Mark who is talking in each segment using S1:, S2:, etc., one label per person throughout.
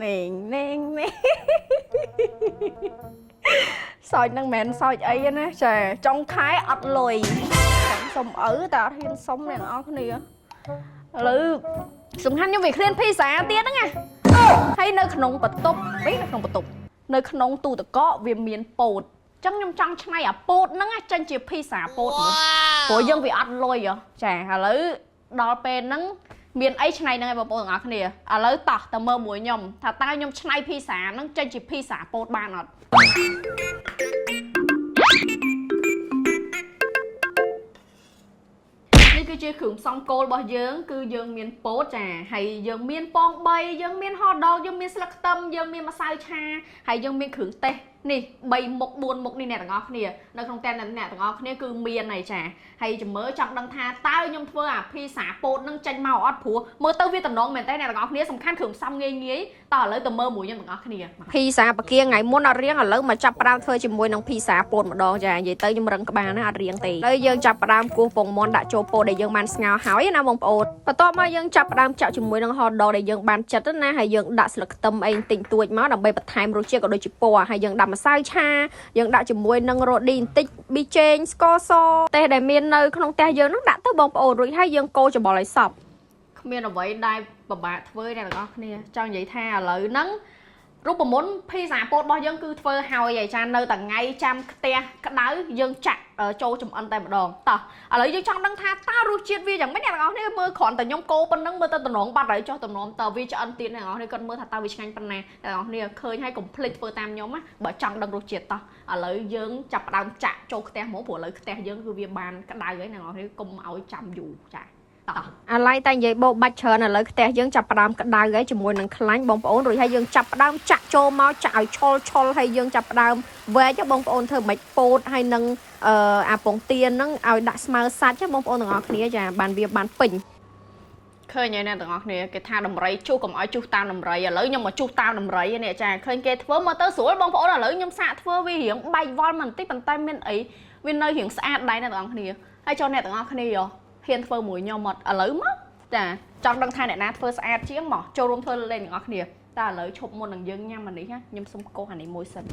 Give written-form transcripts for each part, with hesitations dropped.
S1: ណេងណេងណេងសើចនឹងមិនមែនសើចអីទេណាចាចុងខែអត់លុយសុំឪតែអត់ហ៊ានសុំអ្នកនរគ្នាឥឡូវសំខាន់ខ្ញុំវាឃ្លានភីសាទៀតហ្នឹងណាហើយនៅក្នុងបន្ទប់វិញនៅក្នុងបន្ទប់នៅក្នុងទូទឹកកកវាមានពោតចឹងខ្ញុំចង់ឆ្នៃអាពោតហ្នឹងណាចេញជាភីសាពោតមើលព្រោះយើងវាអត់លុយហ៎ចាឥឡូវដល់ពេលហ្នឹងមានអីឆ្នៃហ្នឹងឯងបងប្អូនទាំងអស់គ្នាឥឡូវតោះតើមើលមួយខ្ញុំថាតើខ្ញុំឆ្នៃភីសាហ្នឹងចេញជាភីសាពោតបានអត់នេះគឺជាគ្រឿងផ្សំគោលរបស់យើងគឺយើងមានពោតចាហើយយើងមានពង3យើងមានហោដកយើងមានស្លឹកខ្ទឹមយើងមានម្សៅឆាហើយយើងមានគ្រឿងទេសនេះ3មុខ4មុខនេះអ្នកទាំងអស់គ្នានៅក្នុងតែអ្នកទាំងអស់គ្នាគឺមានហើយចាហើយចាំមើលចង់ដឹងថាតើខ្ញុំធ្វើអាភីសាពោតនឹងចេញមកអត់ព្រោះមើលទៅវាតំណងមែនតើអ្នកទាំងអស់គ្នាសំខាន់គ្រឿងផ្សំងាយងាយតោះឥឡូវទៅមើលមួយខ្ញុំទាំងអស់គ្នាភីសាបកាថ្ងៃមុនអត់រៀងឥឡូវមកចាប់ផ្ដើមធ្វើជាមួយនឹងភីសាពោតម្ដងចានិយាយទៅខ្ញុំរឹងក្បាលណាអត់រៀងទេឥឡូវយើងចាប់ផ្ដើមគោះពងមាន់ដាក់ចូលពោតដែលយើងបានស្ងោរហើយណាបងប្អូនបន្ទាប់មកយើងចាប់ផ្ដើមចាក់ជាមួយនឹងហតដកដែលយើងបានចិតណាហើយយើងដាក់ស្លឹកខ្ទឹមអីតិចតួចមកដើម្បីបន្ថែមរសជាតិក៏ដូចជាពណ៌ហើយយើងដាក់ម្សៅឆាយើងដាក់ជាមួយនឹងរ៉ូឌីបន្តិចប៊ីចេងស្ករសទេសដែលមាននៅក្នុងផ្ទះយើងនឹងដាក់ទៅបងប្អូនរួចហើយយើងកូរច្របល់ឲ្យសព្វគ្មានអ្វីដែលពិបាកធ្វើអ្នកទាំងអស់គ្នាចង់និយាយថាឥឡូវហ្នឹងរូបមន្តភីសាពោតរបស់យើងគឺធ្វើហើយហើយចានៅតែថ្ងៃចាំខ្ទះក្តៅយើងចាក់ចូលចំអិនតែម្ដងតោះឥឡូវយើងចង់ដឹងថាតើរសជាតិវាយ៉ាងម៉េចអ្នកទាំងអស់គ្នាមើលគ្រាន់តែខ្ញុំកូរប៉ុណ្ណឹងមើលទៅតំណងបាត់ហើយចុះតំណងតើវាឆ្អិនទៀតអ្នកទាំងអស់គ្នាគាត់មើលថាតើវាឆ្ងាញ់ប៉ុណ្ណាអ្នកទាំងអស់គ្នាឃើញហើយកុំភ្លេចធ្វើតាមខ្ញុំណាបើចង់ដឹងរសជាតិតោះឥឡូវយើងចាប់ផ្ដើមចាក់ចូលខ្ទះហ្មងព្រោះឥឡូវខ្ទះយើងគឺវាបានក្តៅហើយអ្នកទាំងអស់គ្នាកុំឲ្យចាំយូរចាអាឡៃតែនិយាយបោកបាច់ច្រើនឥឡូវខ្ទះយើងចាប់ផ្ដើមក្តៅហើយជាមួយនឹងខ្លាញ់បងប្អូនរួចហើយយើងចាប់ផ្ដើមចាក់ចូលមកចាក់ឲ្យឆុលឆុលហើយយើងចាប់ផ្ដើមវែកបងប្អូនធ្វើមិនពោតហើយនឹងអាពងទាហ្នឹងឲ្យដាក់ស្មើសាច់បងប្អូនទាំងអស់គ្នាចាបានវាបានពេញឃើញហើយអ្នកទាំងអស់គ្នាគេថាដំរីជុះកុំឲ្យជុះតាមដំរីឥឡូវខ្ញុំមកជុះតាមដំរីនេះចាឃើញគេធ្វើមកទៅស្រួលបងប្អូនឥឡូវខ្ញុំសាកធ្វើវារៀងបែកវល់មិនបន្តិចប៉ុន្តែមានអីវានៅរៀងស្អាតដែរអ្នកទាំងអស់គ្នាហើយចូលអ្នកទាំងអស់គ្នាយោហ៊ានធ្វើមួយខ្ញុំអត់ឥឡូវមកចាចង់ដឹងថាអ្នកណាធ្វើស្អាតជាងមកចូលរួមធ្វើលេងទាំងអស់គ្នាតែឥឡូវឈប់មុននឹងយើងញ៉ាំអានេះណាខ្ញុំសុំកោសអានេះមួយសិន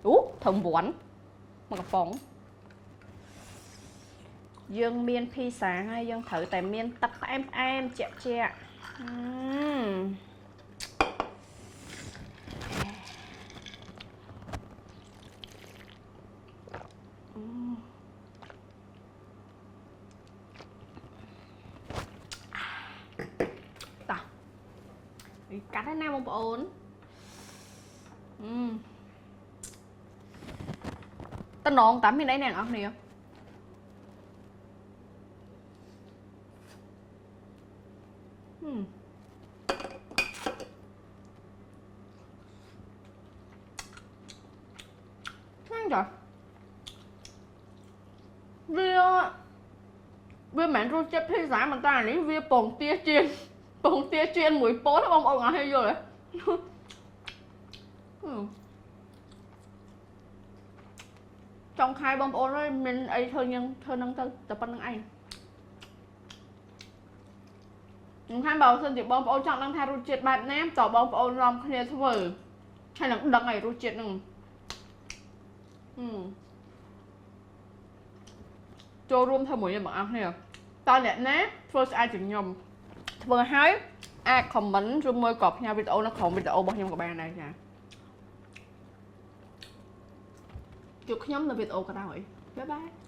S1: អូធំវ៉ាន់មកកំប៉ុងយើងមានភីសាហើយយើងត្រូវតែមានទឹកផ្អែមផ្អែមជាក់ជាក់តោះកាត់ហើយណាបងប្អូនតំណងតាមានអីអ្នកនរគ្នាឆ្ងាញ់ចាវាមិនមែនរសជាតិភីសាមិនតែនេះវាពងទាជៀនពងទាជៀនមួយពោតបងប្អូនអត់យល់ទេចុងខែបងប្អូនអើយមានអីធ្វើញ៉ាំធ្វើនឹងទៅតែប៉ុណ្្នឹងឯងខ្ញុំថាបើសិនជាបងប្អូនចង់ដឹងថារសជាតិបែបណាតើបងប្អូននាំគ្នាធ្វើហើយនឹងដឹងហើយរសជាតិហ្នឹងចូលរួមធ្វើមួយខ្ញុំបងប្អូនគ្នាតើអ្នកណាធ្វើស្អាតជាងខ្ញុំធ្វើហើយអាច comment ឬមួយក៏ផ្ញើវីដេអូនៅក្រោមវីដេអូរបស់ខ្ញុំក៏បានដែរចាជួបខ្ញុំនៅវីដេអូក្រោយបាយបាយ។